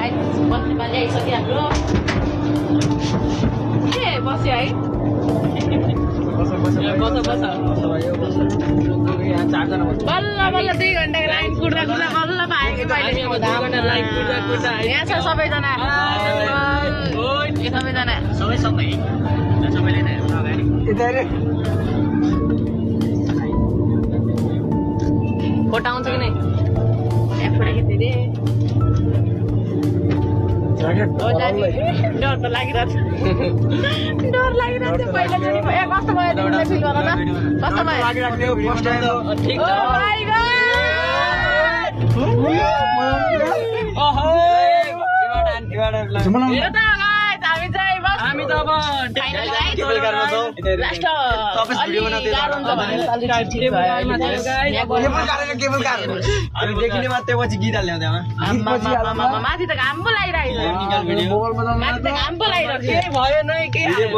guys बस्तीमा ल्याइसक्यो हाम्रो के बस्यो है बल्ल बल्ल 2 घण्टाको लाइन कुट्दा कुट्दा बल्ल पाएँ पहिले यहाँ छ सबैजना सबैजना सबैले नै फोटो आउँछ कि नै फोटो खिच्दै डर त लागिरहेको डर लागिरहेको थियो पहिलोचोटि कस्तो भयो तिमीलाई फिल गर न कस्तो भयो हामी त अब माथि त घाम पो लागिरहेको छ